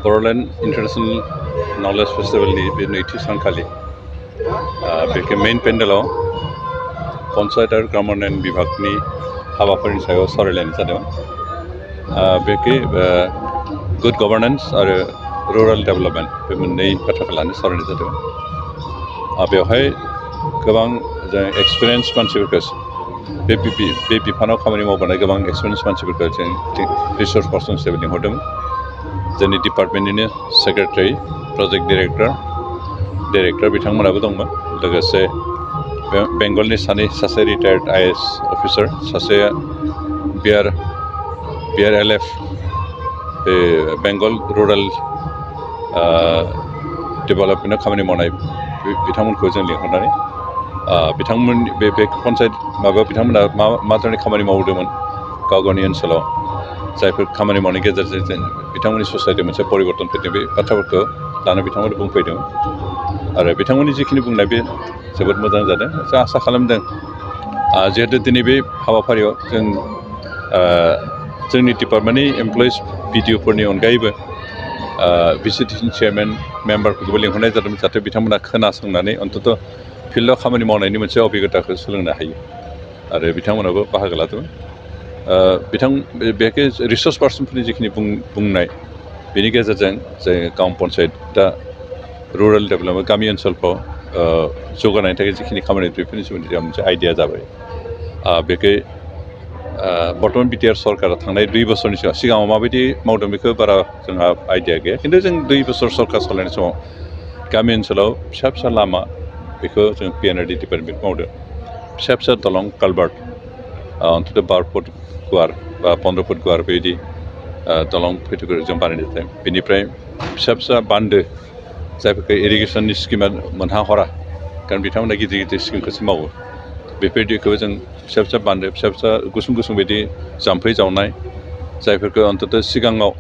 Bodoland International Knowledge Festival ni be nैथि सानखालि बेखौ मेन पेन्डेलाव पन्चायत आरो ग्रामोन्नयन विभागनि हाबाफारिनि सायाव सावरायलायनाय जादोंमोन। बेखौ गुड गभर्नेन्स आरो रुराल डेभेलपमेन्ट बे मोननै बाथ्राखौ लानानै सावरायनाय जादोंमोन। बेवहाय गोबां जों एक्सपिरियेन्स मानसिफोरखौ बे बिफानाव खामानि मावबोनाय गोबां एक्सपिरियेन्स मानसिफोरखौ जों रिसर्स पार्सन हिसाबै लिंहरदोंमोन। जोंनि डिपार्टमेन्टनिनो सेक्रेटारि प्रजेक्ट डाइरेक्टर बिथांमोनाबो दंमोन। लोगोसे बेंगलनि सासे रिटायार्ड IAS अफिसार, सासे BRLF बे बेंगल रुराल डेभेलपमेन्टआव खामानि मावनाय बिथांमोनखौ जों लिंहरनानै बिथांमोननि बे पन्चायत बिथांमोना मा धरনের खामानि मावदोंमोन गाव गावनि ओनसोलाव, जायफोर खामानि मावनायनि गेजेरजों जों बिथांमोननि ससाइटियाव मोनसे परिबर्तन फैदों, बे बाथ्राफोरखौ लानानै बिथांमोना बुंफैदोंमोन। आरो बिथांमोननि जिखिनि बुंनाय बे जोबोद मोजां जादों। जों आसा खालामदों जिहेतु दिनै बे हाबाफारियाव जोंनि डिपार्टमेन्टनि एमप्लयिज BDOफोरनि अनगायैबो VCTC चेयारमेन मेम्बारफोरखौबो लिंहरनाय जादोंमोन, जाहाथे बिथांमोना खोनासंनानै अन्तत फिल्डआव खामानि मावनायनि मोनसे अभिगताखौ सोलोंनो हायो। आरो बिथांमोनाबो बाहागो लादोंमोन। बेखौ रिसर्स पार्सनफोरनि जिखिनि बुंनाय, बेनि गेजेरजों जों गांव पन्चायतआ रुराल डेभेलपमेन्ट गामि ओनसोलफ्राव जौगानायनि थाखाय जिखिनि खामानि बेफोरनि सोमोन्दै मोनसे आइडिया जाबाय। बेखौ बर्तमान BTR सरकारा थांनाय 2 बोसोरनि सिगाङाव माबायदि मावदों बेखौ बारा जोंहा आइडिया गैया। खिन्थु जों 2 बोसोर सरकार सालायनाय समाव गामि ओनसोलाव फिसा लामा बेखौ जों PNRD डिपार्टमेन्ट मावदों। फिसा दलं कालभार्ट अन्तत 12 फुट गुवार बा 15 फुट गुवार बेबायदि दलं फोरखौ जों बानायनाय जादों। बेनिफ्राय फिसा बान्दो जायफोरखौ इरिगेसननि स्किमा मोनहाहरा, कारण बिथांमोना गिदिर स्किमखौसो मावो। बेफोरबायदिखौ जों फिसा बान्दो, फिसा गुसुं बायदि जाम्फै जावनाय, जायफोरखौ अन्तत सिगाङाव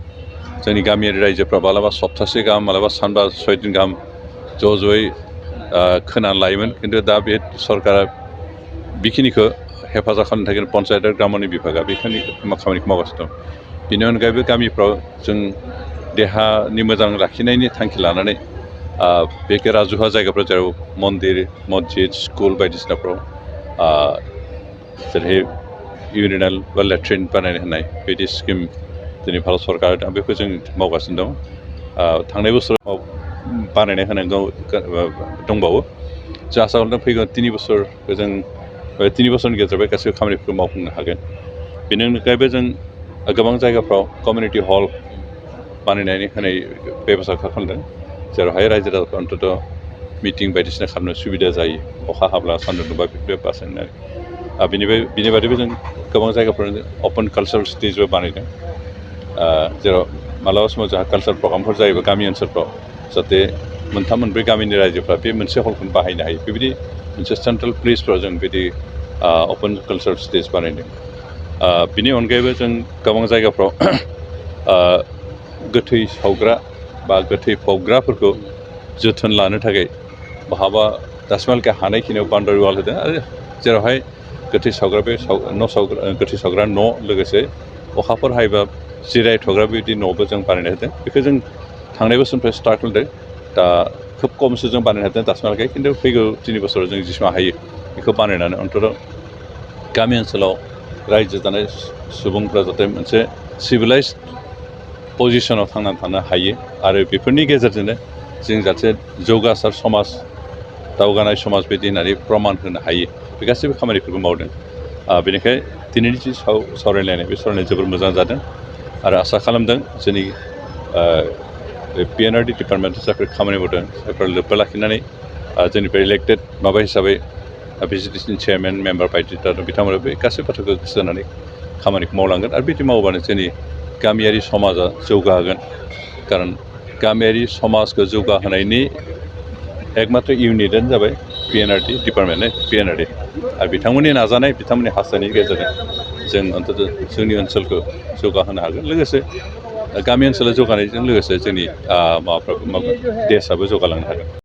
जोंनि गामियारि रायजोफ्रा मालाबा सप्तासे गाहाम, मालाबा सानबा 6 दिन गाहाम ज'यै खोनानै लायोमोन। खिन्थु दा बे सरकारा बेखिनिखौ हेफाजाब खालामनो थाखाय पन्चायत आरो ग्रामोन्नयन विभागा बेखिनि खामानिखौ मावगासिनो दं। बेनि अनगायैबो गामिफ्राव जों देहानि मोजां लाखिनायनि थांखि लानानै बे राजुहा जायगाफ्राव जेराव मन्दिर, मस्जिद, स्कुल बायदिसिनाफ्राव जेरैहाय इउरिनेल बा लेट्रिन बानायनो होनाय बिदि स्किम दिनै भारत सरकारा दा बेखौ जों मावगासिनो दं। थांनाय बोसोराव बानायना होनांगौ दंबावो। जों आसा खालामदों फैगौ 3 बोसोरखौ जों 3 बोसोरनि गेजेराव बे गासैबो खामानिफोरखौ मावफुंनो हागोन। बेनि अनगायैबो जों गोबां जायगाफ्राव कमिउनिटि हल बानायनानै होनाय बेब'स्था खालामदों, जेरावहाय रायजो राजाफ्रा अन्तत मिटिं बायदिसिना खालामनो सुबिदा जायो। अखा हाब्ला सान्दुं दुंबा बेफोर बासायनाय। बिनि बादैबो जों गोबां जायगाफोराव अपेन कालचारेल स्टेजबो बानायदों, जेराव मालाबा समाव जोंहा कालचार प्रग्रामफोर जायोबा गामि ओनसोलफ्राव जाहाथे 3-4 गामिनि रायजोफ्रा बे मोनसे हलखौनो बाहायनो हायो। बेबायदि मोनसे सेन्ट्रेल प्लेसफ्राव जों बिदि अपेन कालचारेल स्टेज बानायदों। बिनि अनगायैबो जों गोबां जायगाफ्राव गोथै सावग्रा बा गोथै फबग्राफोरखौ जोथोन लानो थाखाय बहाबा दासिमहालागै हानायखिनियाव बाउन्डारि वाल होदों। आरो जेरावहाय गोथै सावग्रा न' लोगोसे अखाफोर हायोबा जिरायथ'ग्रा बेबायदि न'बो जों बानायना होदों। बेखौ जों थांनाय बोसोरनिफ्राय स्टार्ट खालामदों। दा खोब खमसो जों बानायनो हादों दासिमहालागै, खिन्थु फैगौ 3 बोसोराव जों जेसेबां हायो बेखौ बानायनानै अन्तत गामि ओनसोलाव रायजो जानाय सुबुंफ्रा जाहाथे मोनसे सिभिलाइज्ड पजिसनाव थांनानै थानो हायो। आरो बेफोरनि गेजेरजोंनो जों जाहाथे जौगासार समाज, दावगानाय समाज बायदि होननानै प्रमान होनो हायो। बे गासैबो खामानिफोरखौ मावदों। बेनिखाय दिनैनि जि सावरायलायनाय बे सावरायनाया जोबोर मोजां जादों। आरो आसा खालामदों जोंनि PNRD डिपार्टमेन्टआव जायफोर खामानि मावदों, जायफोर लोब्बा लाखिनानै जोंनिफ्राय इलेक्टेड हिसाबै VCTC चेयारमेन मेम्बार बायदि बिथांमोना बे गासै बाथ्राखौ गोसो होनानै खामानिखौ मावलांगोन। आरो बिदि मावबानो जोंनि गामियारि समाजा जौगागोन। खारन गामियारि समाजखौ जौगाहोनायनि एकमात्र इउनिटआनो जाबाय PNRD डिपार्टमेन्ट, PNRD। आरो बिथांमोननि नाजानाय, बिथांमोननि हास्थायनायनि गेजेरजों जों अन्तत जोंनि ओनसोलखौ जौगाहोनो हागोन। लोगोसे गामि ओनसोला जौगानायजों लोगोसे जोंनि देशआबो जौगालांनो हागोन।